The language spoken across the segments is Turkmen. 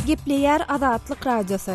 Gepleýär Azatlyk Radiosy.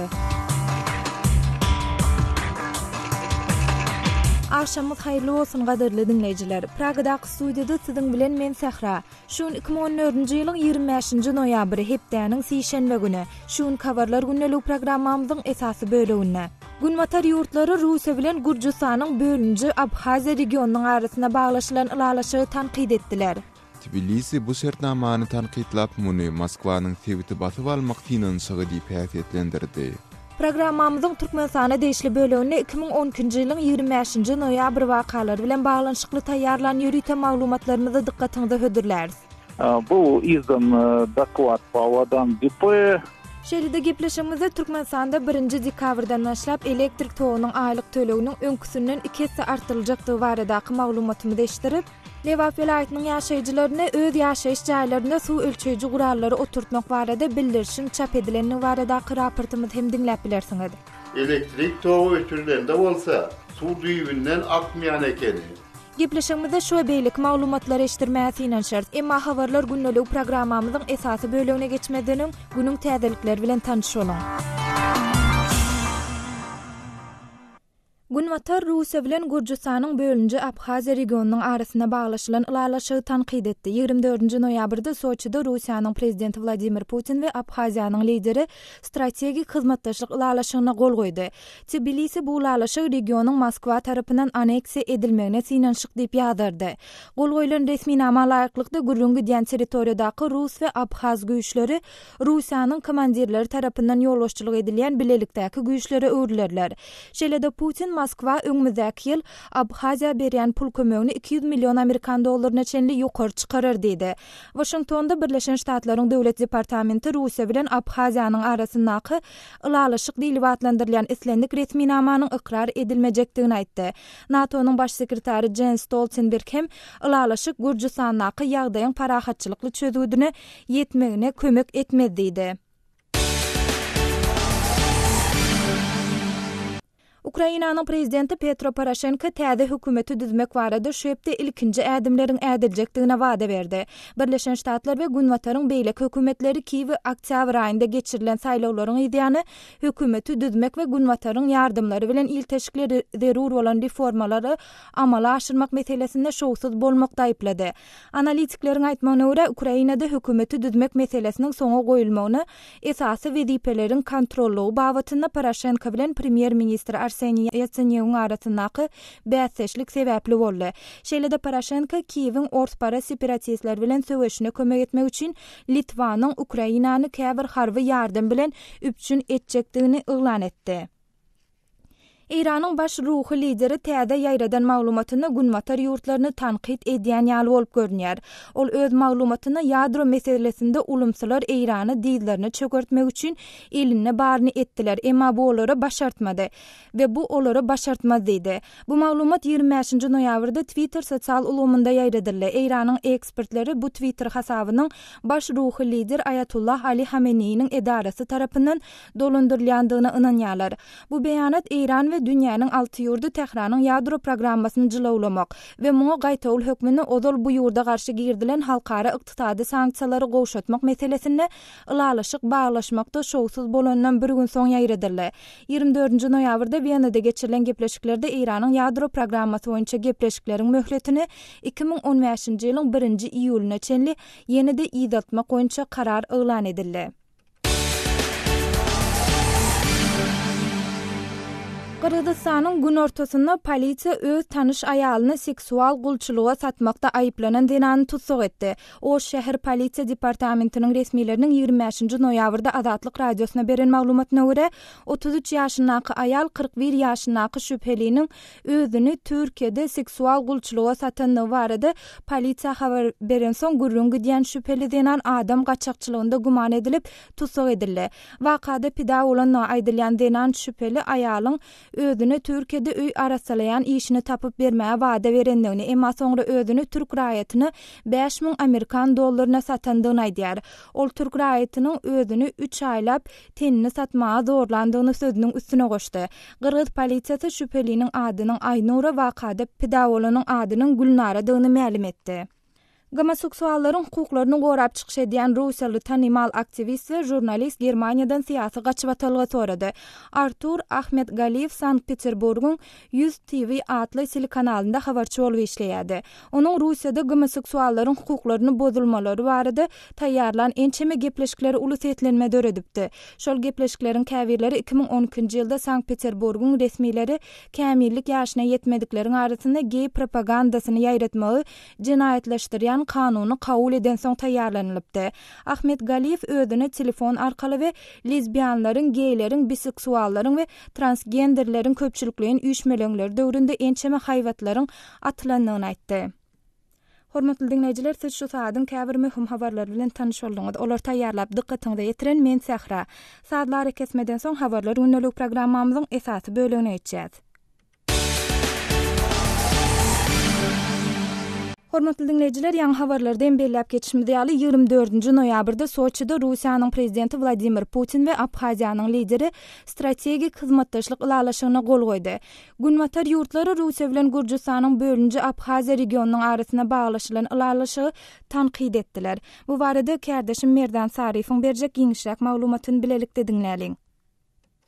Agşamyňyz haýyrly bolsun gadyrly diňleýjiler. Pragadaky studiýada siziň bilen men Sähra. Şu gün 2014-nji ýylyň 25-nji noýabry, hepdäniň sişenbe güni. Şu günki Habarlar gündeligi programmamyzyň esasy böleginde. Günbatar ýurtlary Russiýa bilen Gürjüstanyň bölüniji Abhaziýa regionynyň arasynda baglaşylan ylalaşygy tankyt etdiler. Tbilisi bu şertnamany tankytlap, muny Moskwanyň sebiti basyp almak synanyşygy diýip häsiýetlendirdi. Programmamyzyň Türkmenistana degişli böleginde 2012-nji ýylyň 25-nji noýabr wakalary bilen baglanyşykly taýýarlan ýörite maglumatlarymyzy dykgatyňyza hödürläris. Był izdan doklad po Awadan DP. Şeýle-de gepleşigimizde Türkmenistanda birinji dekabrdan başlap elektrik togunyň aýlyk töleginiň öňküsinden iki esse artdyryljakdygy baradaky maglumatymyzy eşitdirip, Lebap welaýatynyň ýaşaýjylaryna öz ýaşaýyş jaýlarynda suw ölçeýji gurallary oturtmak barada bildirişiň çap edilendigi baradaky raportymyzy hem diňläp bilersiňiz. Elektrik togy öçürilende bolsa, suw düýbünden akmaýan ekeni. Gepleşigimizde şu we beýleki maglumatlary eşitdirmäge synanyşarys. Emma Habarlar gündeligi programmamyzyň esasy bölegine geçmezden öň, günüň täzelikleri bilen tanyş boluň. Günbatar Russiýa bilen Gürjüstanyň bölüniji Abhaziýa regionynyň arasynda baglaşylan ylalaşygy tankyt etdi. 24-nji noýabrda Soçide Russiýanyň Prezidenti Wladimir Putin we Abhaziýanyň lideri strategik hyzmatdaşlyk ylalaşygyna gol goýdy. Tbilisi bu ylalaşygy regionyň Moskwa tarapyndan aneksiýa edilmegine synanyşyk diýip ýazardy. Gol goýlan resminama laýyklykda, gürrüň gidýän territoriýadaky rus we abhaz güýçleri Russiýanyň komandirleri tarapyndan ýolbaşçylyk edilýän bilelikdäki güýçlere öwrülerler. Şeýle-de Putin Moskwa öňümizdäki ýyl Abhaziýa berýän pul kömegini 200 million amerikan dollaryna çenli ýokary çykarar diýdi. Waşingtonda Birleşen Ştatlaryň Döwlet departamenti Russiýa bilen Abhaziýanyň arasyndaky ylalaşyk diýlip atlandyrylýan islendik resminamanyň ykrar edilmejekdigini aýtdy. NATO-nyň baş sekretary Jens Stoltenberg hem ylalaşyk Gürjüstandaky ýagdaýyň parahatçylykly çözgüdine ýetmegine kömek etmez diýdi. Ukrainanyň prezidenti Petro Poroşenko täze hökümeti düzmek barada şu hepde ilkinji ädimleriň ädiljekdigine wada berdi. Birleşen Ştatlar we Günbataryň beýleki hökümetleri Kiýewi oktýabr aýynda geçirilen saýlawlaryň yzýany hökümeti düzmek we Günbataryň ýardamlary bilen ilteşikli zerur bolan reformalary amala aşyrmak meselesinde şowsuz bolmakda aýyplady. Analitikleriň aýtmagyna görä, Ukrainada hökümeti düzmek meselesiniň soňa goýulmagyna esasy wezipeleriň kontrollygy babatynda Poroşenko bilen premýer-ministr Arseniý Ýatsenýugyň arasyndaky bäsdeşlik sebäpli boldy. Şeýle-de Poroşenko Kiýewiň orsparaz separatistler bilen söweşine kömek etmek üçin Litwanyň Ukrainany käbir harby ýardam bilen üpjün etjekdigini yglan etdi. Eýranyň baş ruhy lideri täze ýaýradan maglumatynda Günbatar ýurtlaryny tankyt edýän ýaly bolup görünýär. Ol öz maglumatynda ýadro meselesinde ulumsylar Eýrany dyzlaryna çökertmek üçin elinde baryny etdiler, emma bu olara başartmady we bu olara başartmaz diýdi. Bu maglumat 25-nji noýabrda Twitter sosial ulgamynda ýaýradyldy. Eýranyň ekspertleri bu Twitter hasabynyň baş ruhy lider Aýatullah Ali Hameneýiniň edarasy tarapyndan dolandyrylýandygyna ynanýarlar. Bu beýanat Eýran we dünýäniň alty ýurdy Tähranyň ýadro programmasyny jylawlamak we muňa gaýtawul hökmünde ozal bu ýurda garşy girizilen halkara ykdysady sanksiýalary gowşatmak meselesinde ylalaşyk baglaşmakda şowsuz bolanyndan bir gün soň ýaýradyldy. 24-nji noýabrda Wenada geçirilen gepleşiklerde Eýranyň ýadro programmasy boýunça gepleşikleriň möhletini 2015-nji ýylyň birinji iýulyna çenli ýene-de yzaltmak boýunça karar yglan edildi. Gyrgyzystanyň günortasynda polisiýa öz tanyş aýalyny seksual gulçulyga satmakda aýyplanan zenany tussag etdi. Oş şäher polisiýa departamentiniň resmileriniň 25-nji noýabrda Azatlyk Radiosyna beren maglumatyna görä, 33 ýaşyndaky aýal 41 ýaşyndaky şübheliniň özüni Türkiýede seksual gulçulyga satandygy barada polisiýa habar berensoň gürrüň gidýän şübheli zenan adam gaçakçylygynda güman edilip, tussag edildi. Wakada pida bolandygy aýdylýan zenan şübheli aýalyň özüne Türkiýede öý arassalaýan işini tapyp bermäge wada berendigini, emma soňra özüni türk raýatyna 5000 amerikan dollaryna satandygyny aýdýar. Ol türk raýatynyň özüni üç aýlap tenini satmaga zorlandygyny sözüniň üstüne goşdy. Gyrgyz polisiýasy şübheliniň adynyň Aýnura, wakada pida bolanyň adynyň Gülnaradygyny mälim etdi. Gomoseksuallaryň hukuklaryny gorap çykyş edýän russiýaly tanymal aktiwist we žurnalist Germaniýadan syýasy gaçybatalga sorady. Artur Ahmetgaliýew Sankt-Peterburgyň 100 TV atly telekanalynda habarçy bolup işleýärdi. Onuň Russiýada gomoseksuallaryň hukuklaryny bozulmalary barada taýýarlan ençeme gepleşikleri uly seslenme döredipdi. Şol gepleşikleriň käbirleri 2012-nji ýylda Sankt-Peterburgyň resmileri kämillik ýaşyna ýetmedikleriň arasynda geý propagandasyny ýaýratmagy jenaýatlaşdyrýan kanuny kabul edensoň taýýarlanylypdy. Ahmet Galiýew özüne telefon arkaly we lezbianlaryň, geýleriň, biseksuallaryň we transgenderleriň köpçülikleýin üýşmeleňleri döwründe ençeme haýbatlaryň atylandygyny aýtdy. Hormatly diňleýjiler, siz şu sagadyň käbir möhüm habarlary bilen tanyş bolduňyz. Olary taýýarlap, dykgatyňyza ýetiren men Sähra. Sazly arakesmeden soň Habarlar gündeligi programmamyzyň esasy bölegine geçýäs. Hormatly diňleýjiler, ýaňy habarlarda hem belläp geçişimiz ýaly, 24-nji noýabrda Soçide Russiýanyň Prezidenti Wladimir Putin we Abhaziýanyň lideri strategik hyzmatdaşlyk ylalaşygyna gol goýdy. Günbatar ýurtlary Russiýa bilen Gürjüstanyň bölüniji Abhaziýa regionynyň arasynda baglaşylan ylalaşygy tankyt etdiler. Bu barada kärdeşim Merdan Saryýewiň berjek giňişräk maglumatyny bilelikde diňläliň.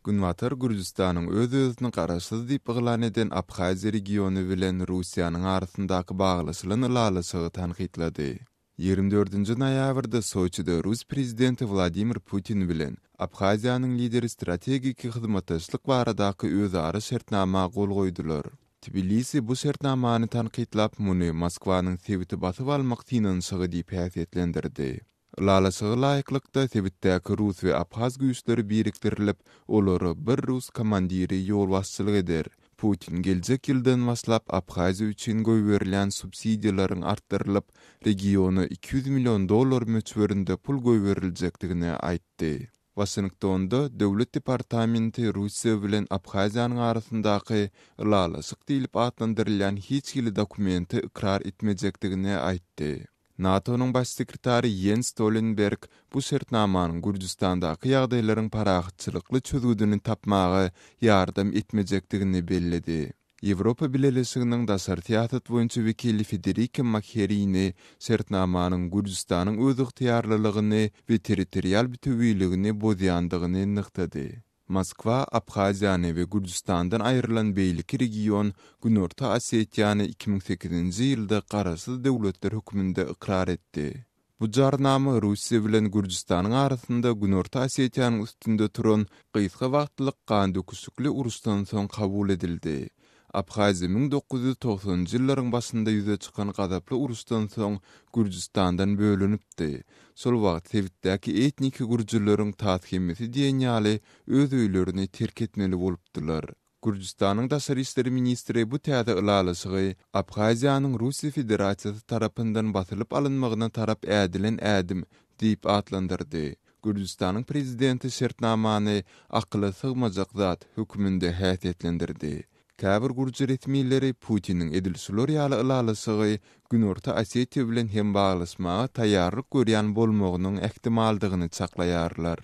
Günbatar Gürjüstanyň öz-özüni garaşsyz diýip yglan eden Abhaziýa regiony bilen Russiýanyň arasyndaky baglaşylan ylalaşygy tankytlady. 24-nji noýabrda Soçide rus prezidenti Wladimir Putin bilen Abhaziýanyň lideri strategik hyzmatdaşlyk baradaky özara şertnama gol goýdular. Tbilisi bu şertnamany tankytlap, muny Moskwanyň sebiti basyp almak synanyşygy diýip häsiýetlendirdi. Ylalaşyga laýyklykda, sebitdäki rus we abhaz güýçleri birikdirilip, olara bir rus komandiri ýolbaşçylyk eder. Putin geljek ýyldan başlap Abhaziýa üçin goýberilýän subsidiýalaryň artdyrylyp, regiona 200 million dollar möçberinde pul goýberiljekdigini aýtdy. Waşingtonda Döwlet departamenti Russiýa bilen Abhaziýanyň arasyndaky ylalaşyk diýlip atlandyrylýan hiç hili dokumenti ykrar etmejekdigini aýtdy. NATO-nyň Baş sekretary Ýens Stolenberg bu şertnamanyň Gürjüstandaky ýagdaýlaryň parahatçylykly çözgüdini tapmaga ýardam etmejekdigini belledi. Ýewropa Bileleşiginiň daşary syýasat boýunça wekili Federika Mogherini şertnamanyň Gürjüstanyň özygtyýarlylygyny we territorial bütewiligini bozýandygyny nygtady. Moskwa Abhaziýany we Gürjüstandan aýrylan beýleki region Günorta Osetiýany 2008-nji ýylda garaşsyz döwletler hökmünde ykrar etdi. Bu jarnama Russiýa bilen Gürjüstanyň arasynda Günorta Osetiýanyň üstünde turan gysga wagtlyk gandöküşikli uruşdan soň kabul edildi. Abhaziýa 1990-njy ýyllaryň başynda ýüze çykan gazaply uruşdan soň Gürjüstandan bölünipdi. Şol wagt sebitdäki etniki gürjüleriň tas hemmesi diýen ýaly öz öýlerini terk etmeli bolupdylar. Gürjüstanyň daşary işler ministri bu täze ylalaşygy Abhaziýanyň Russiýa Federasiýasy tarapyndan basylyp alynmagyna tarap ädilen ädim diýip atlandyrdy. Gürjüstanyň prezidenti şertnamany akyla sygmajak zat hökmünde häsiýetlendirdi. Käbir gürji resmileri Putiniň edil şular ýaly ylalaşygy Günorta Osetiýa bilen hem baglaşmaga taýýarlyk görýän bolmagynyň ähtimaldygyny çaklaýarlar.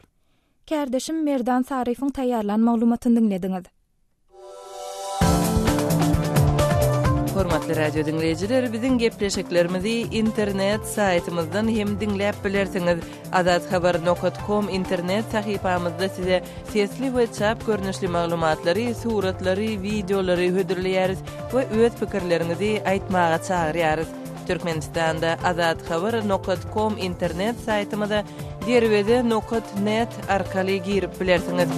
Kärdeşim Merdan Saryýewiň taýýarlan maglumatyny diňlediňiz. Hormatly radio diňleýjiler, biziň gepleşiklerimizi internet saýtymyzdan hem diňläp bilersiňiz. Azathabar nokat kom internet sahypamyzda size sesli we çap görnüşli maglumatlary, suratlary, wideolary hödürleýäris we öz pikirleriňizi aýtmaga çagyrýarys. Türkmenistanda Azathabar nokat kom internet saýtymyza Derweze nokat net arkaly girip bilersiňiz.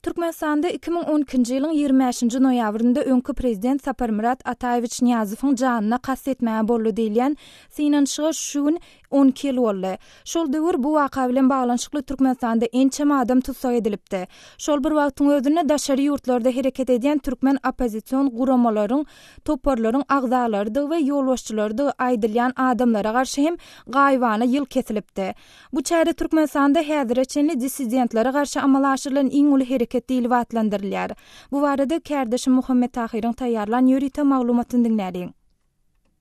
Türkmenistanda 2012-nji ýylyň 25-nji noýabrynda öňki prezident Saparmyrat Ataýewiç Nyýazowyň janyna kast etmäge boldy diýilýän synanyşyga şu gün 12 ýyl boldy. Şol döwür bu waka bilen baglanyşykly Türkmenistanda ençeme adam tussag edilipdi. Şol bir wagtyň özünde daşary ýurtlarda hereket edýän türkmen oppozision guramalaryň toparlaryň agzalarydygy we ýolbaşçylarydygy aýdylýan adamlara garşy hem gaýybana ýyl kesilipdi. Bu çäre Türkmenistanda häzire çenli dissidentlere garşy amala aşyrylan iň uly hereket diýlip atlandyrylýar. Bu barada kärdeşim Muhammet Tahyryň taýýarlan ýörite maglumatyny diňläliň.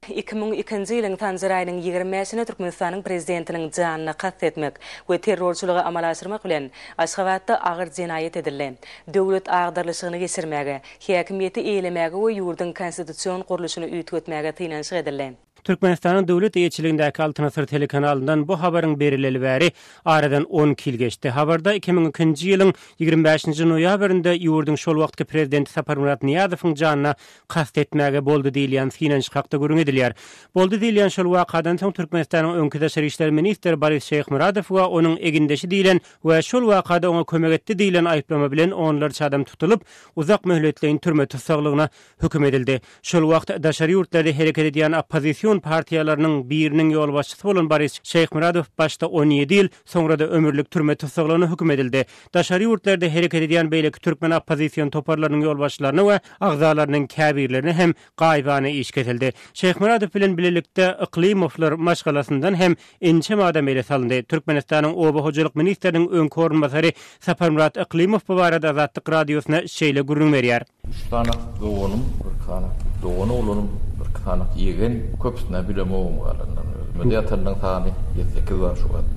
2002-nji ýylyň Sanjar aýynyň 25-ine Türkmenistanyň Prezidentiniň janyna kast etmek we terrorçylygy amala aşyrmak bilen, Aşgabatda agyr jenaýat edildi. Döwlet agdarylyşygyny geçirmäge, häkimiýeti eýelemäge we ýurduň konstitusion gurluşyny üýtgetmäge synanyşyk edildi. Türkmenistanyň döwlet eýeçiligindäki Altyn asyr telekanalyndan bu habaryň berileli bäri aradan 12 ýyl geçdi. Habarda 2002-nji ýylyň 25-nji noýabrynda ýurduň şol wagtky prezidenti Saparmyrat Nyýazowyň janyna kast etmäge boldy diýilýän synanyşyk hakda gürrüň edilýär. Boldy diýilýän şol wakadan soň Türkmenistanyň öňki daşary işler ministri Boris Şeýhmyradow we onuň egindeşi diýlen we şol wakada oňa kömek etdi diýlen aýyplama bilen onlarça adam tutulyp, uzak möhletleýin türme tussaglygyna höküm edildi. Şol wagt daşary ýurtlarda hereket edýän oppozision partiýalarynyň biriniň ýolbaşçysy bolan Boris Şeýhmyradow başda 17 ýyl, soňra-da ömürlik türme tussaglygyna höküm edildi. Daşary ýurtlarda hereket edýän beýleki türkmen oppozision toparlarynyň ýolbaşçylaryna we agzalarynyň käbirlerine hem gaýybana iş kesildi. Şeýhmyradow bilen bilelikde Yklymowlar maşgalasyndan hem ençeme adam ele salyndy. Türkmenistanyň Oba hojalyk ministriniň öňki orunbasary Saparmyrat Yklymow bu barada Azatlyk Radiosyna şeýle gürrüň berýär. Üç sany doganym, birki sany dogan oglanym, birki sany ýegen, köpüsini-ä bilemogam galanlaryny. Özümede ýatanlaryň sany ýedi-sekiz bar şu wagt.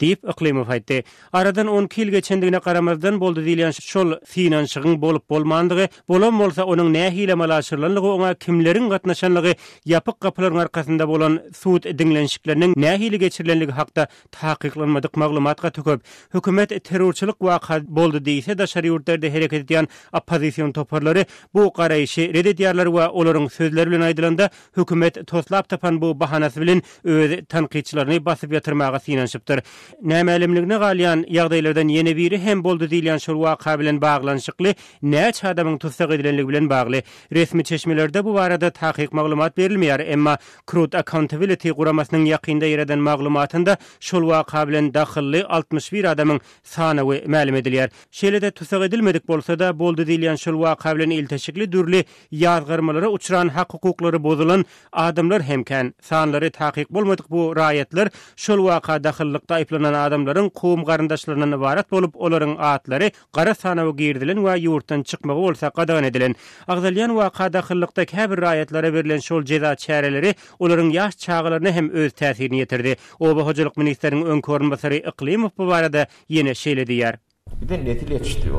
Diýip, Yklymow aýtdy. Aradan 12 ýyl geçendigine garamazdan boldy diýilýän şol synanyşygyň bolup-bolmandygy, bolan bolsa onuň nähili amala aşyrylandygy, oňa kimleriň gatnaşanlygy, ýapyk gapylaryň arkasynda bolan sud diňlenişikleriniň nähili geçirilenligi hakda takyklanmadyk maglumat gaty köp. Hökümet terrorçylyk waka boldy diýse, daşary ýurtlarda hereket edýän oppozision toparlary bu garaýşy ret edýärler we olaryň sözleri bilen aýdylanda, Hökümet toslap tapan bu bahanasy bilen öz tankytçylaryny basyp ýatyrmaga synanyşypdyr. Nämälimligine galýan ýagdaýlardan ýene biri hem boldy diýilýän şol waka bilen baglanyşykly näçe adamyň tussag edilenligi bilen bagly. Resmi çeşmelerde bu barada takyk maglumat berilmeýär, emma Crude Accountability guramasynyň ýakynda ýaýradan maglumatynda şol waka bilen dahylly 61 adamyň sanawy mälim edilýär. Şeýle-de tussag edilmedik bolsa-da, boldy diýilýän şol waka bilen ilteşikli dürli Ýazgarmalara uçran hak-hukuklary bozulan adamlar hem kän. Sanlary takyk bolmadyk bu raýatlar şol waka dahyllykda aýyplanan adamlaryň kowum-garyndaşlaryndan ybarat bolup, olaryň atlary gara sanawa girizilen we ýurtdan çykmagy bolsa gadagan edilen. Agzalýan waka dahyllykda käbir raýatlara berlen şol jeza çäreleri olaryň ýaş çagalaryna hem öz täsirini ýetirdi. Oba hojalyk ministriniň öňki orunbasary Yklymow bu barada ýene şeýle diýýär. Bizden nesil ýetişdi.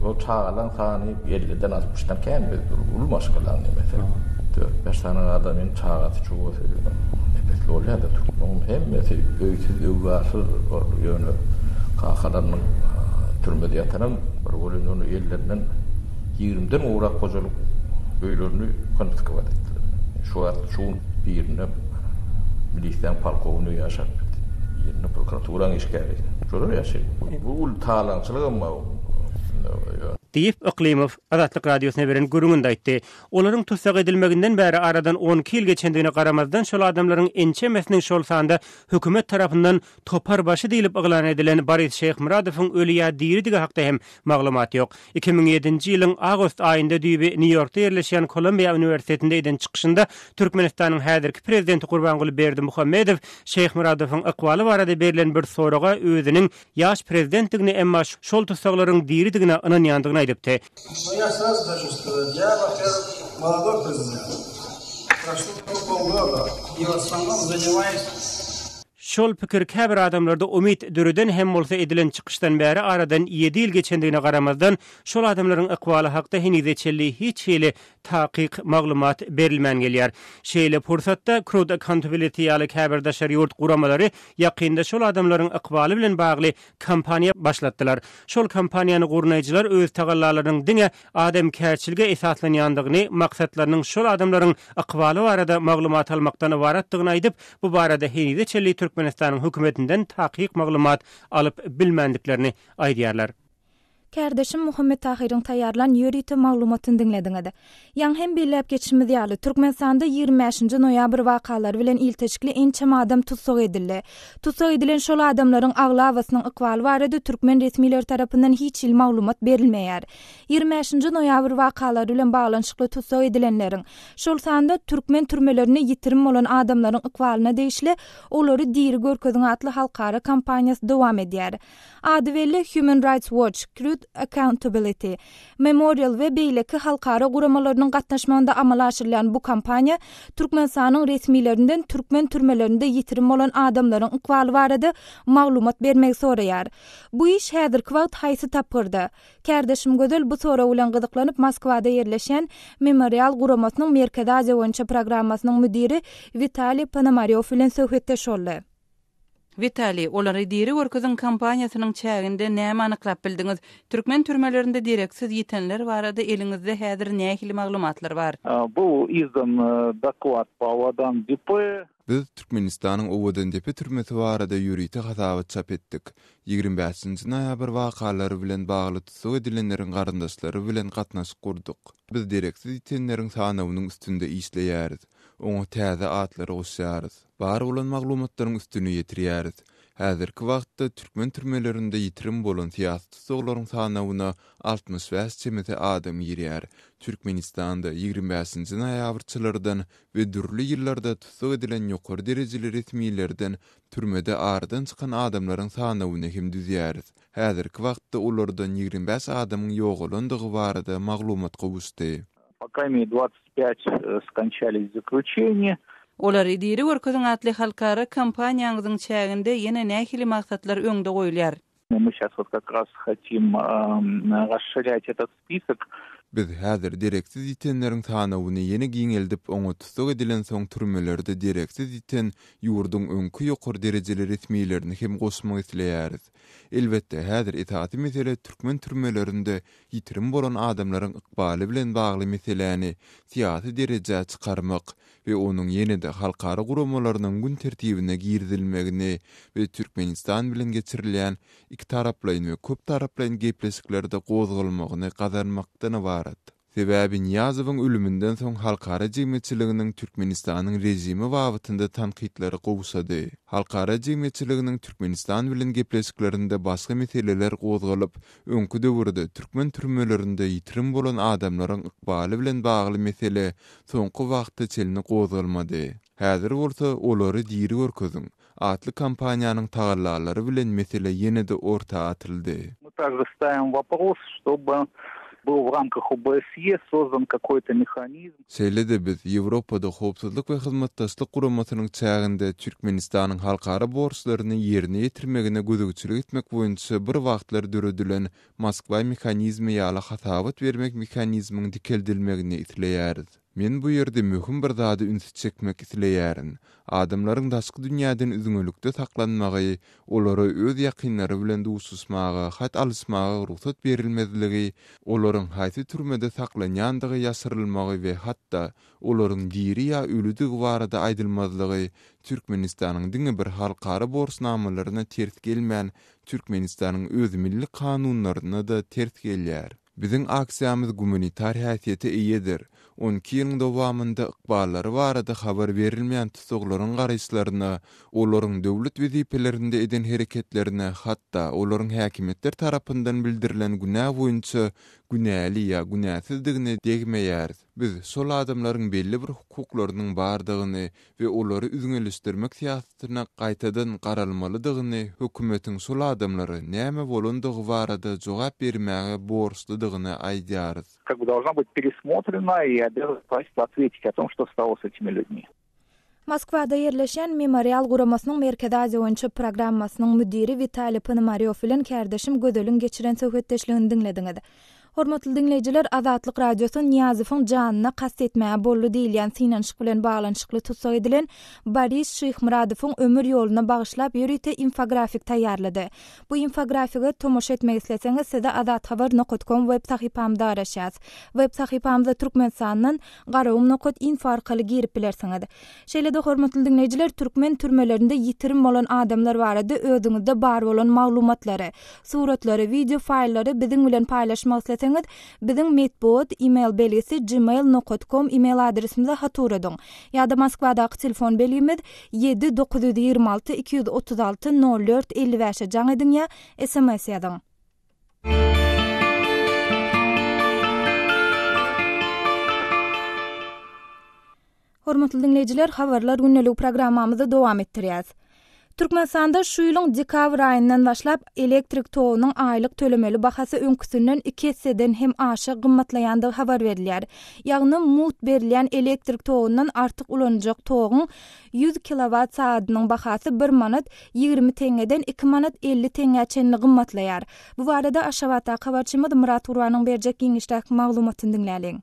O çagalaň sany elliden, altmyşdan kän. Biz uly maşgalaň nemesi. Dört-bäş sany adamyň çagasy, çugasy nepesli bolýar-da. Türkmeniň hemmesi öýsüz, öwgarsyz ýöne kakalarynyň türmede ýatanam bir welin ony ellerinden ýigrimiden gowrak hojalyk öýlerini konfiskowat etdiler. Şu wagt şu gün birinde milisiýaň polkownigi ýaşap ýör. Birinde prokuraturanyň işgäri. Şolar ýaşaýar. Bu uly talaňçylygam bar. Diýip, Yklymow Azatlyk Radiosyna beren gürrüňinde aýtdy. Olaryň tussag edilmeginden bäri aradan 12 ýyl geçendigine garamazdan, şol adamlaryň ençemesiniň, şol sanda hökümet tarapyndan topar başy diýlip yglan edilen Boris Şeýhmyradowyň öli ýa diridigi hakda hem maglumat ýok. 2007-nji ýylyň awgust aýynda düýbi Nýu-Ýorkda ýerleşýän Kolumbiýa uniwersitetinde eden çykyşynda Türkmenistanyň häzirki prezidenti Gurbanguly Berdimuhamedow Şeýhmyradowyň ykbaly barada berlen bir soraga özüniň ýaş prezidentdigini, emma şol tussaglaryň diridigine ynanýandygyny aýdypdy. Şol pikir käbir adamlarda umyt döreden hem bolsa edilen çykyşdan bäri aradan ýedi ýyl geçendigine garamazdan şol adamlaryň ykbaly hakda henize çenli hiç hili takyk maglumat berilmän gelýär. Şeýle pursatda Crude Accountability ýaly käbir daşary ýurt guramalary ýakynda şol adamlaryň ykbaly bilen bagly kampaniýa başlatdylar. Şol kampaniýany gurnaýjylar öz tagallalarynyň diňe adamkärçilige esaslanýandygyny, maksatlarynyň şol adamlaryň ykbaly barada maglumat almakdan ybaratdygyny aýdyp, bu barada henize çenli Türkmenistanyň hökümetinden takyk maglumat alyp bilmändiklerini aýdýarlar. Kärdeşim Muhammet Tahyryň taýýarlan ýörite maglumatyny diňlediňiz. Ýaňy hem belläp geçişimiz ýaly, Türkmenistanda 25-nji noýabr wakalary bilen ilteşikli ençeme adam tussag edildi. Tussag edilen şol adamlaryň aglabasynyň ykbaly barada türkmen resmileri tarapyndan hiç hili maglumat berilmeýär. 25-nji noýabr wakalary bilen baglanyşykly tussag edilenleriň, şol sanda türkmen türmelerinde ýitirim bolan adamlaryň ykbalyna degişli Olary diri görkeziň atly halkara kampaniýasy dowam edýär. Ady belli Human Rights Watch, Crude. Truth Accountability, Memorial we beýleki halkara guramalarynyň gatnaşmagynda amala aşyrylýan bu kampaniýa Türkmenistanyň resmilerinden türkmen türmelerinde ýitirim bolan adamlaryň ykbaly barada maglumat bermegi soraýar. Bu iş häzirki wagt haýsy tapgyrda? Kärdeşim Gözel bu sorag bilen gyzyklanyp Moskwada ýerleşýän Memorial guramasynyň Merkezi Aziýa boýunça programmasynyň müdiri Witaliý Ponomarýow bilen söhbetdeş boldy. Witaliý, olary diri görkeziň kampaniýasynyň çäginde näme anyklap bildiňiz? Türkmen türmelerinde dereksiz ýitenler barada eliňizde häzir nähili maglumatlar bar? Był izdan doklad po Owadan depe. Biz Türkmenistanyň Owadandepe türmesi barada ýörite hasabat çap etdik. 25-nji noýabr wakalary bilen bagly tussag edilenleriň garyndaşlary bilen gatnaşyk gurduk. Biz dereksiz ýitenleriň sanawynyň üstünde işleýäris. Oňa täze atlary goşýarys. Bar bolan maglumatlaryň üstüni ýetirýäris. Häzirki wagtda türkmen türmelerinde ýitirim bolan syýasy tussaglaryň sanawyna 65 çemesi adam girýär. Türkmenistanda 25-nji noýabrçylardan we dürli ýyllarda tussag edilen ýokary derejeli resmilerden türmede aradan çykan adamlaryň sanawyny hem düzýäris. Häzirki wagtda olardan 25 adamyň ýogalandygy barada maglumat gowuşdy. Poka 25 skonçalis w zaklýuçeniýi. Olary diri görkeziň atly halkara kampaniýaňyzyň çäginde ýene nähili maksatlar öňde goýulýar? My şas wot kak raz hotim rasşirýat etot spisok. Biz häzir dereksiz ýitenleriň sanawyny ýene giňeldip, oňa tussag edilensoň türmelerde dereksiz ýiten ýurduň öňki ýokary derejeli resmilerini hem goşmak isleýäris. Elbetde, häzir esasy mesele türkmen türmelerinde ýitirim bolan adamlaryň ykbaly bilen bagly meseläni syýasy derejä çykarmak we onuň ýene-de halkara guramalarynyň gün tertibine girizilmegini we Türkmenistan bilen geçirilýän ikitaraplaýyn we köptaraplaýyn gepleşiklerde gozgalmagyny gazanmakdan ybarat. Sebäbi Nyýazowyň ölüminden soň halkara jemgyýetçiliginiň Türkmenistanyň režimi babatynda tankytlary gowşady. Halkara jemgyýetçiliginiň Türkmenistan bilen gepleşiklerinde başga meseleler gozgalyp, öňki döwürde türkmen türmelerinde ýitirim bolan adamlaryň ykbaly bilen bagly mesele soňky wagta çenli gozgalmady. Häzir bolsa Olary diri görkeziň! atly kampaniýanyň tagallalary bilen mesele ýene-de orta atyldy. Мы также ставим вопрос, чтобы был в рамках OBSE создан какой-то механизм. Şeýle-de biz Ýewropada Howpsuzlyk we Hyzmatdaşlyk Guramasynyň çäginde Türkmenistanyň halkara borçlaryny ýerine ýetirmegine gözegçilik etmek boýunça bir wagtlar döredilen Moskwa mehanizmi ýaly hasabat bermek mehanizmiň dikeldilmegini isleýäris. Men bu ýerde möhüm bir zada ünsi çekmek isleýärin. Adamlaryň daşky dünýäden üzňelikde saklanmagy, olara öz ýakynlary bilen duşuşmaga, hat alyşmaga rugsat berilmezligi, olaryň haýsy türmede saklanýandygy ýaşyrylmagy we hatda olaryň diri ýa ölüdigi barada aýdylmazlygy Türkmenistanyň diňe bir halkara borçnamalaryna ters gelmän, Türkmenistanyň öz milli kanunlaryna-da ters gelýär. Biziň aksiýamyz gumanitar häsiýete eýedir. 12 ýylyň dowamynda ykballary barada habar berilmeýän tussaglaryň garaýyşlaryna, olaryň döwlet wezipelerinde eden hereketlerine, hatda olaryň häkimiýetler tarapyndan bildirilen günä boýunça günäli ýa günäsizdigine degmeýäris. Biz şol adamlaryň belli bir hukuklarynyň bardygyny we olary üzňeleşdirmek syýasatyna gaýtadan garalmalydygyny, hökümetiň şol adamlara näme bolandygy barada jogap bermäge borçludygyny aýdýarys. Как бы должна быть пересмотрена и обязана правительство ответить о том, что стало с этими людьми. Moskwada ýerleşýän Memorial guramasynyň Merkezi Aziýa boýunça programmasynyň müdiri Witaliý Ponomarýow bilen kärdeşim Gözeliň geçiren söhbetdeşligini diňlediňiz. Hormatly diňleýjiler, Azatlyk Radiosy Nyýazowyň janyna kast etmäge boldy diýilýän synanyşyk bilen baglanyşykly tussag edilen Boris Şyhmyradowyň ömür ýoluna bagyşlap ýörite infografik taýýarlady. Bu infografige tomaşa etmek isleseňiz size azathabar nokat kom web sahypamyzda garaşýas. Web sahypamyza Türkmenistandan Garagum nokat info arkaly girip bilersiňiz. Şeýle-de hormatly diňleýjiler türkmen türmelerinde ýitirim bolan adamlar barada özüňizde bar bolan maglumatlary, suratlary, wideo faýllary biziň bilen paýlaşmak isleseňiz biziň metbugat email belgisi gmail nokat kom email adresimize hat ugradyň. Ýa-da Moskwadaky telefon belgimiz ýedi 926 236 04 55-e jaň ediň ýa sms ýazyň. Hormatly diňleýjiler, Habarlar gündeligi programmamyzy dowam etdirýäs. Türkmenistanda şu ýylyň dekabr aýyndan başlap elektrik togunyň aýlyk tölemeli bahasy öňküsinden iki esseden hem aşa gymmatlaýandygy habar berilýär. Ýagny mugt berilýän elektrik togundan artyk ulanyljak toguň 100 kilowat sagadynyň bahasy bir manat 20 teňňeden iki manat 50 teňňä çenli gymmatlaýar. Bu barada Aşgabatdaky habarçymyz Myrat Gurbanyň berjek giňişräk maglumatyny diňläliň.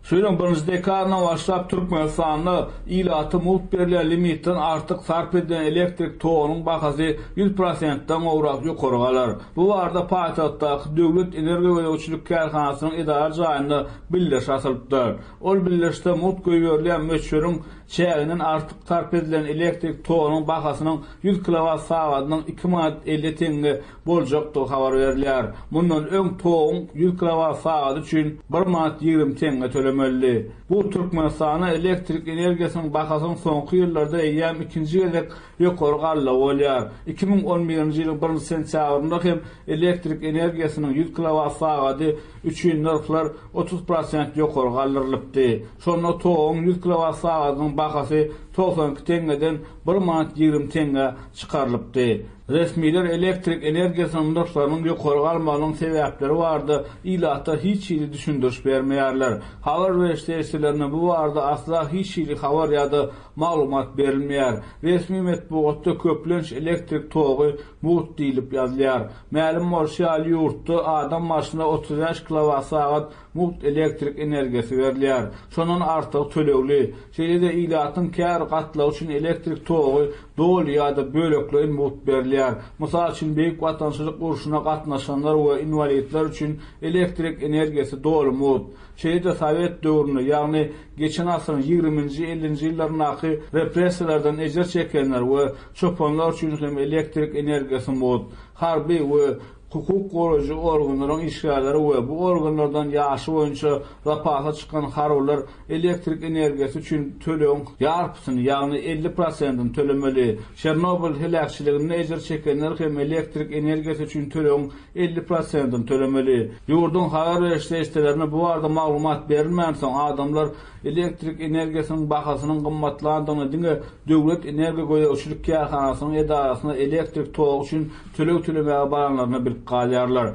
Şu ýylyň birinji dekabryndan başlap Türkmenistanda ilata mugt berilýän limitden artyk sarp edilen elektrik togunyň bahasy 100 prosentden gowrak ýokary galar. Bu barada paýtagtdaky Döwlet energiýagözegçilik kärhanasynyň edara jaýynda bildiriş asylypdyr. Ol bildirişde mugt goýberilýän möçberiň çäginden artyk sarp edilen elektrik togunyň bahasynyň 100 kilowat sagadynyň 2 manat 50 teňňe boljakdygy habar berilýär. Mundan öň toguň 100 kilowat sagady üçin bir manat 20 teňňe tölemelidi. Bu Türkmenistanda elektrik energiýasynyň bahasynyň soňky ýyllarda eýýäm ikinji gezek ýokary galdygy bolýar. 2011-nji ýylyň birinji sentýabrynda hem elektrik energiýasynyň 100 kilowat sagady üçin nyrhlar 30 prosent ýokary galdyrylypdy. Şonda toguň 100 kilowat sagadynyň bahasy 92 teňňeden bir manat 20 teňňä çykarylypdy. Resmiler elektrik energiýasynyň nyrhlarynyň ýokary galmagynyň sebäpleri barada ilata hiç hili düşündiriş bermeýärler. Habar beriş serişdelerinde bu barada asla hiç hili habar ýa-da maglumat berilmeýär. Resmi metbugatda köplenç elektrik togy mugt diýlip ýazylýar. Mälim bolşy ýaly, ýurtda adam başyna 35 kilowat-sagat mugt elektrik energiýasy berilýär. Şondan artygy tölegli. Şeýle-de ilatyň käbir gatlagy üçin elektrik togy doly ýa-da bölekleýin mugt berilýär. Mysal üçin, Beýik Watançylyk urşuna gatnaşanlar we inwalidler üçin elektrik energiýasy doly mugt. Şeýle-de sowet döwründe, ýagny geçen asyryň ýigriminji, ellinji ýyllaryndaky repressiýalardan ejir çekenler we çopanlar üçin hem elektrik energiýasy mugt. Harby we Hukuk goraýjy organlaryň işgärleri we bu organlardan ýaşy boýunça zapasa çykan harbylar elektrik energiýasy üçin tölegiň ýarpysyny, ýagny 50 prosentini tölemeli. Çernobyl heläkçiliginde ejir çekenler hem elektrik energiýasy üçin tölegiň 50 prosentini tölemeli. Ýurduň habar beriş serişdelerinde bu barada maglumat berilmänsoň, adamlar Elektrik energiýasynyň bahasynyň gymmatlandygyny diňe Döwlet energiýa gözegçilik kärhanasynyň edarasyna elektrik togy üçin töleg tölemäge baranlarynda bilip galýarlar.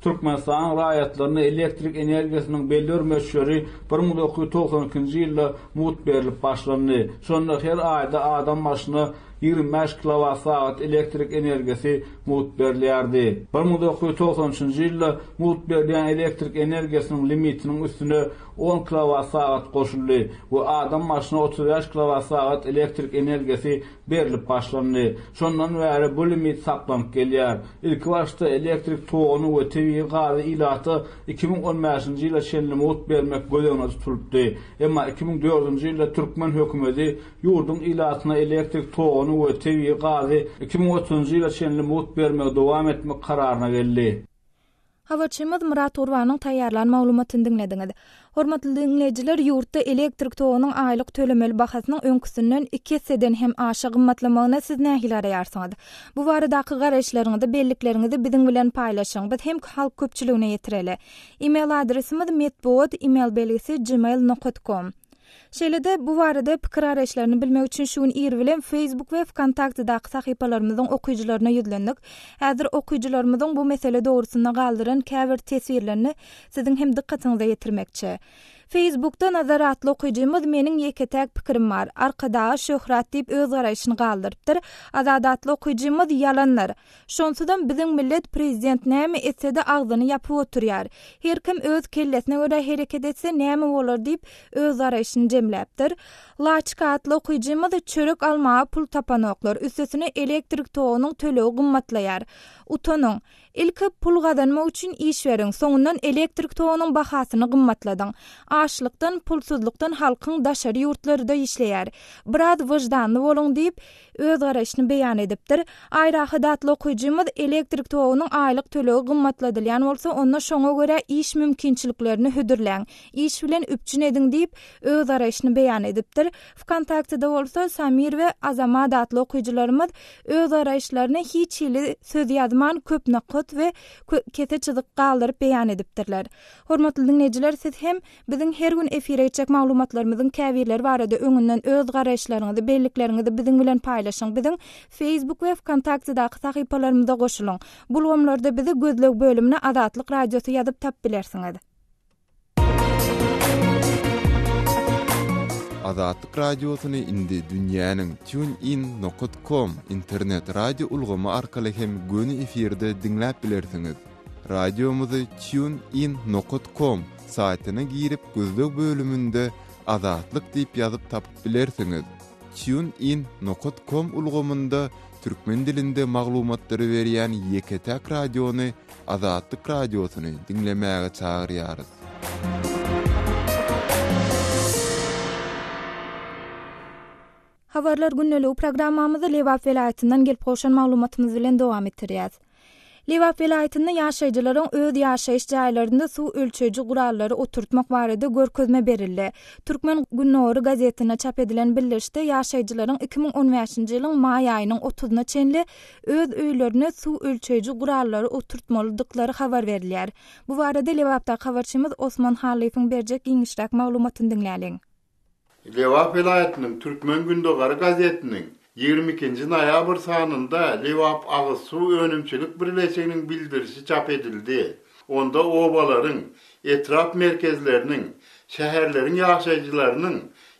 Türkmenistanyň raýatlaryna elektrik energiýasynyň belli bir möçberi 1992-nji ýylda mugt berlip başlandy. Şonda her aýda adam başyna 25 kilowat sagat elektrik energiýasy mugt berilýärdi. 1993-nji ýylda mugt berilýän elektrik energiýasynyň limitiniň üstüne on kilowat sagat goşuldy we adam başyna 35 kilowat sagat elektrik energiýasy berlip başlandy. Şondan bäri bu limit saklanyp gelýär. Ilkibaşda elektrik toguny we tebigy gazy ilata 2015-nji ýyla çenli mugt bermek göz öňünde tutulypdy. Emma 2004-nji ýylda türkmen hökümeti ýurduň ilatyna elektrik toguny we tebigy gazy 2030-njy ýyla çenli mugt bermegi dowam etmek kararyna geldi. Habarçymyz Myrat Gurbanyň taýýarlan maglumatyny diňlediňiz. Hormatly diňleýjiler, ýurtda elektrik togunyň aýlyk tölemeli bahasynyň öňküsinden iki esseden hem aşa gymmatlamagyna siz nähili garaýarsyňyz? Bu baradaky garaýyşlaryňyzy, bellikleriňizi biziň bilen paýlaşyň. Biz hem halk köpçüligine ýetireli. E-mail adresimiz metbugat email belgisi gmail nokat kom. Şeýle-de, bu barada pikir-garaýyşlaryny bilmek üçin şu gün ir bilen Facebook we Wkontaktedaky sahypalarymyzyň okyjylaryna ýüzlendik. Häzir okyjylarymyzyň bu mesele dogrusynda galdyran käbir teswirlerini siziň hem dykgatyňyza ýetirmekçi. Facebookda Nazar atly okyjymyz Meniň ýeke-täk pikirim bar. Arkadaga şöhrat diýip öz garaýşyny galdyrypdyr. Azat atly okyjymyz Ýalandyr. Şonsuzam biziň millet prezident näme etsede agzyny ýapyp oturýar. Her kim öz kellesine görä hereket etse näme bolar diýip öz garaýşyny jemläpdir. Laçka atly okyjymyz çörek almaga pul tapanoklar, üstesine elektrik togunyň tölegi gymmatlaýar. Utanyň. Ilki pul gazanmak üçin iş beriň, soňundan elektrik togunyň bahasyny gymmatladyň. Açlykdan, pulsuzlykdan halkyň daşary ýurtlarda işleýär. Biraz wyždanly boluň diýip, öz garaýşyny beýan edipdir. Aýrahat atly okyjymyz elektrik togunyň aýlyk tölegi gymmatladylýan bolsa, onda şoňa görä iş mümkinçiliklerini hödürläň, iş bilen üpjün ediň diýip, öz garaýşyny beýan edipdir. Wkontaktede bolsa Samir we Azamat atly okyjylarymyz öz garaýyşlaryny hiç hili söz ýazman köp nokat. Nokat we kese çyzyk galdyryp beýan edipdirler. Hormatly diňleýjiler, siz hem biziň her gün efire geçjek maglumatlarymyzyň käbirleri barada öňünden öz garaýyşlaryňyzy, bellikleriňizi biziň bilen paýlaşyň. Biziň Facebook we Wkontaktedaky sahypalarymyza goşulyň. Bu ulgamlarda bizi gözleg bölümine Azatlyk Radiosy ýazyp tapyp bilersiňiz. Azatlyk Radiosyny indi dünýäniň TuneIn nokat com internet radio ulgamy arkaly hem göni efirde diňläp bilersiňiz. Radiomyzy TuneIn nokat com saýtyna girip gözleg bölüminde Azatlyk diýip ýazyp tapyp bilersiňiz. TuneIn nokat com ulgamynda türkmen dilinde maglumatlary berýän ýeke-täk radiony Azatlyk Radiosyny diňlemäge çagyrýarys. Habarlar gündeligi programmamyzy Lebap welaýatyndan gelip gowşan maglumatymyz bilen dowam etdirýäs. Lebap welaýatynda ýaşaýjylaryň öz ýaşaýyş jaýlarynda suw ölçeýji gurallary oturtmak barada görkezme berildi. Türkmen gündogary gazetinde çap edilen bildirişde ýaşaýjylaryň 2015-nji ýylyň maý aýynyň otuzyna çenli öz öýlerine suw ölçeýji gurallary oturtmalydyklary habar berilýär. Bu barada Lebapdaky habarçymyz Osman Hallyýewiň berjek giňişräk maglumatyny diňläliň. Lebap welaýatynyň Türkmen gündogary gazetiniň 22 nji noýabr sanynda Lebap agyz suw önümçilik birleşiginiň bildirişi çap edildi. Onda obalaryň, etrap merkezleriniň, şäherleriň ýaşaýjylarynyň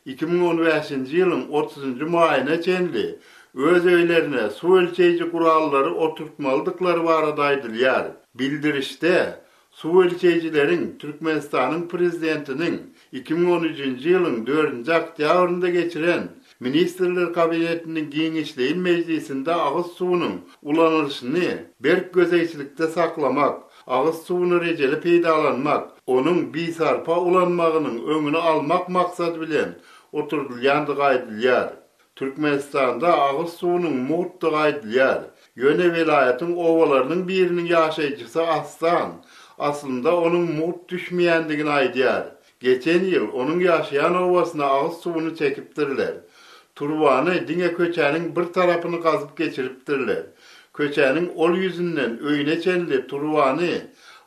2015-nji ýylyň otuzynjy maýyna çenli öz öýlerine suw ölçeýji gurallary oturtmalydyklary barada aýdylýar. Bildirişde Suw ölçeýjileriň Türkmenistanyň Prezidentiniň 2013-nji ýylyň dördünji oktýabrynda geçiren Ministrler Kabinetiniň giňişleýin mejlisinde agyz suwunyň ulanylyşyny berk gözegçilikde saklamak, agyz suwuny rejeli peýdalanmak, onuň bisarpa ulanmagynyň öňüni almak maksady bilen oturdylýandygy aýdylýar. Türkmenistanda agyz suwunyň mugtdygy aýdylýar. Ýöne welaýatyň obalarynyň biriniň ýaşaýjysy Aslan, aslynda onuň mugt düşmeýändigini aýdýar. Geçen ýyl onuň ýaşaýan obasyna agyz suwuny çekipdirler. Turbany diňe köçäniň bir tarapyny gazyp geçiripdirler. Köçäniň ol ýüzünden öýüne çenli turbany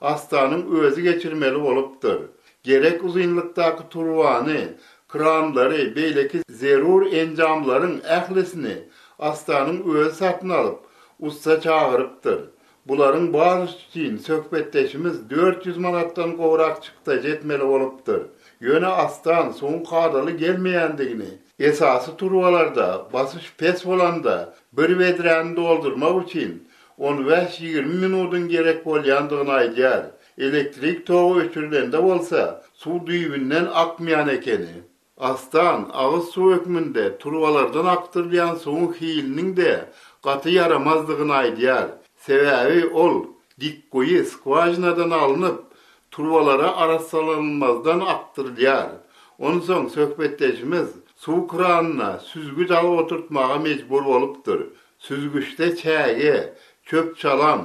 Astanyň özi geçirmeli bolupdyr. Gerek uzynlykdaky turbany, kranlary, beýleki zerur enjamlaryň ählisini Astanyň özi satyn alyp, ussa çagyrypdyr. Bularyň barysy üçin söhbetdeşimiz 400 manatdan gowrak çykdajy etmeli bolupdyr. Ýöne Astan suwuň kadaly gelmeýändigini, esasy turbalarda basyş pes bolanda bir bedräni doldurmak üçin on bäş-ýigrimi minudyň gerek bolýandygyny aýdýar. Elektrik togy öçürilende bolsa, suw düýbünden akmaýan ekeni. Astan, agyz suw hökmünde turbalardan akdyrylýan suwuň hiliniň-de gaty ýaramazdygyny aýdýar. Sebäbi ol dikguýy skwažinadan alnyp, turbalara arassalanylmazdan akdyrylýar. Onsoň söhbetdeşimiz suw kranyna süzgüç alyp oturtmaga mejbur bolupdyr. Süzgüçde çäge, çöp-çalam,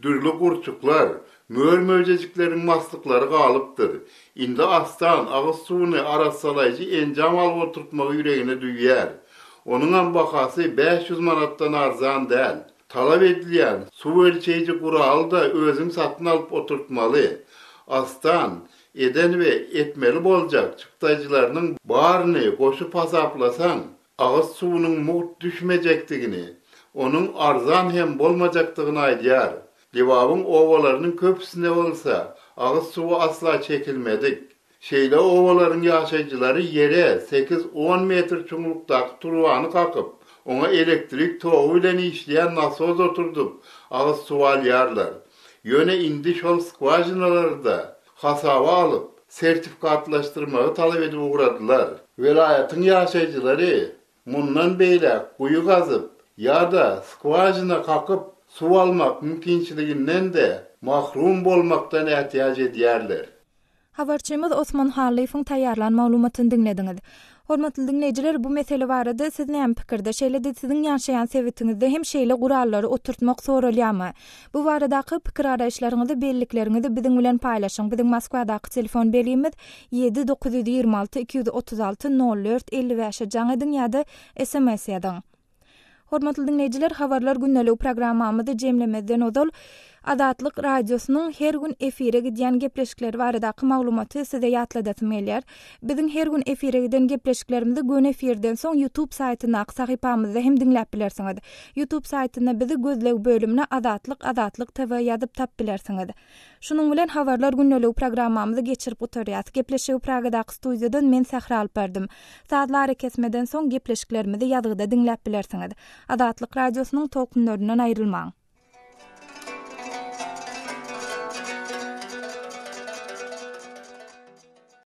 dürli gurçuklar, mör-möjejikleriň maslyklary galypdyr. Indi Astan agyz suwuny arassalaýjy enjam alyp oturtmagy ýüregine düwýär. Onuňam bahasy 500 manatdan arzan däl. Talap edilýän suw ölçeýji guraly-da özüň satyn alyp oturtmaly. Astan eden we etmeli boljak çykdajylarynyň baryny goşup hasaplasaň, agyz suwunyň mugt düşmejekdigini, onuň arzan hem bolmajakdygyny aýdýar. Lebabyň obalarynyň köpüsinde bolsa agyz suwy asla çekilmedik. Şeýle obalaryň ýaşaýjylary ýere sekiz-on metr çuňlukdaky turbany kakyp, oňa elektrik togy bilen işleýän nasos oturdyp, agyz suwy alýarlar. Ýöne indi şol skwažinalary-da hasaba alyp, sertifikatlaşdyrmagy talap edip ugradylar. Welaýatyň ýaşaýjylary mundan beýläk guýy gazyp ýa-da skwažina kakyp suw almak mümkinçiliginden-de mahrum bolmakdan ätiýaç edýärler. Habarçymyz Osman Hallyýewiň taýýarlan maglumatyny diňlediňiz. Hormatly diňleýjiler, bu mesele barada siz näme pikirde? Şeýle-de siziň ýaşaýan sebitiňizde hem şeýle gurallary oturtmak soralýarmy? Bu baradaky pikir-garaýyşlaryňyzy, bellikleriňizi biziň bilen paýlaşyň. Biziň Moskwadaky telefon belgimiz ýedi 926 236 04 55-e jaň ediň ýa-da sms ýazyň. Hormatly diňleýjiler, Habarlar gündeligi programmamyzy jemlemezden ozal, Azatlyk Radiosynyň her gün efire gidýän gepleşikleri baradaky maglumaty size ýatladasym gelýär. Biziň her gün efire giden gepleşiklerimizi göni efirden soň YouTube saýtyndaky sahypamyzda hem diňläp bilersiňiz. YouTube saýtynda bizi gözleg bölümine Azatlyk Azatlyk TV ýazyp tap bilersiňiz. Şunuň bilen Habarlar gündeligi programmamyzy geçirip gutarýas. Gepleşigi Pragadaky studiýadan men Sähra alyp bardym. Sazly arakesmeden soň gepleşiklerimizi ýazgyda diňläp bilersiňiz. Azatlyk Radiosynyň tolkunlaryndan aýrylmaň!